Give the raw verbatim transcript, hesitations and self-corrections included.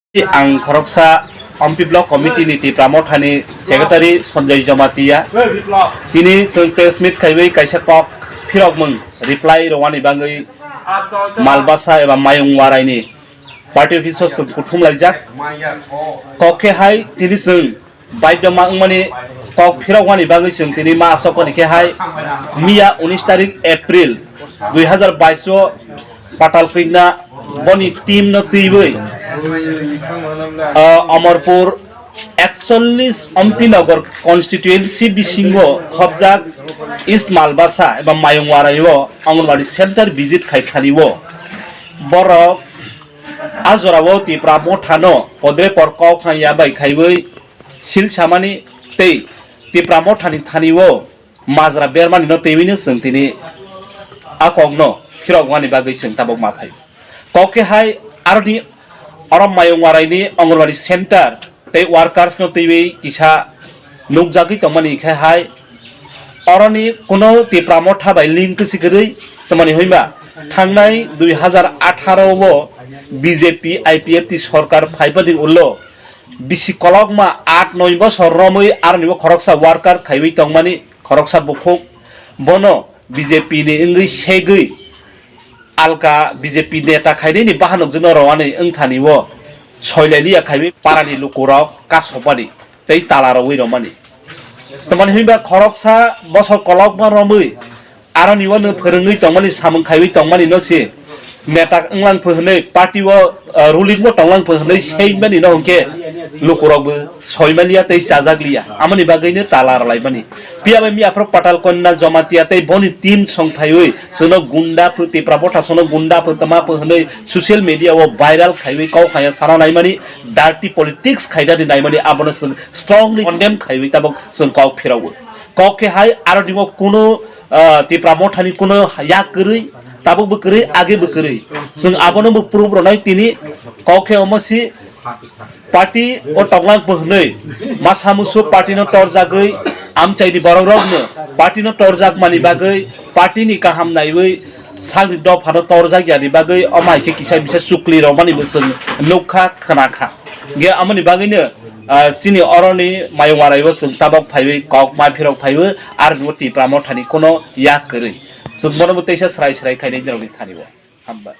Ang khoroksa Ompi Block Committee ni Tipra Mothani Secretary Sanjay Jamatia. Tini chwng press meet khaiwi kaisa kok phirokmung reply rwani bagwi Malbasa eba Mayung Waraini party office o chwng kuthum laijak. Kok khe hai tini chwng baidoma wngmani kok phirokmani bagwi chwng tini ma asokmani khe hai miya unis tarik April dui hazar bais o Patalkringna boni team no twiwi, ah, Amarpur ekchollis Ompi Nagar constituency bisingo khobjak East Malbasa eba Mayung Warai o Anganwadi center visit khai thani o. Borok a jora o Tipra Mothano podre por kok hanya bai khaiwi sil samani tei Tipra Mothani thani o majra bermani no twiwi no chwng tini a kok no phirokmani bagwi chwng tabok ma phai. Kok khe hai aroni oro Mayung Waraini Anganwadi center tei workers no twiwi kisa nukjagwi tongmani khe hai oroni kuno Tipra Motha bai link kwsi kwrwi tongmani hwnba thangnai dui hazar atharo o B J P I P F T sorkar phaibani ulo bisi kolokma aat noi bosor romwi aroni bo khoroksa worker khaiwi tongmani khoroksa bukhuk bono B J P ni wngwi segwi alka B J P neta khainani bahanokjwkno rwani wngthani o soilailia khaiwi parani lukurok kasopani tei tala rwui rwmani. Tamani hwnba khoroksa bosor kolokma romwi aroni o nwng phwrwngwi tongmani samung khaiwi tongmani no se neta wnglang pho hwnwi party o, ah, ruling o tonglang pho hwnwi seimani no hwnkhe lukurok bo soimaliya tei chajakliya amoni bagwi no tala rwlaimani. Piya bai miya phoro Patal Kanya Jamatia tei boni team song phaiwi chwngno gunda pho Tipra Motha chwngno gunda pho tama pho hwnwi social media o viral khaiwi kok haya sana naimani dirty politics khaidani naimani abono chwng strongly condemn khaiwi tabok chwng kok phirogwi. Kok khe hai aroni o kuno, ah, Tipra Mothani kuno yak kwrwi, tabuk bo kwrwi, age bo kwrwi. Chwng abono bo proof rwnai tini kok khe omo si party o tonglang bo hwnwi masa musu party no torjagwi amchaini borok rokno party no torjak mani bagwi party ni kaham naiwi sakni dopha no torjak yani bagwi omo hai khe kisa misa chukli rwmani bo chwng nukha khna kha. Hwnkhe amoni bagwino, ah, chini oroni Mayung Warai o chwng tabok phaiwi kok ma phirok phaiwi aroni o Tipra Mothani kuno yak kwrwi. Chwng bono bo teisa srai srai khainai norokni thani o. Hambai.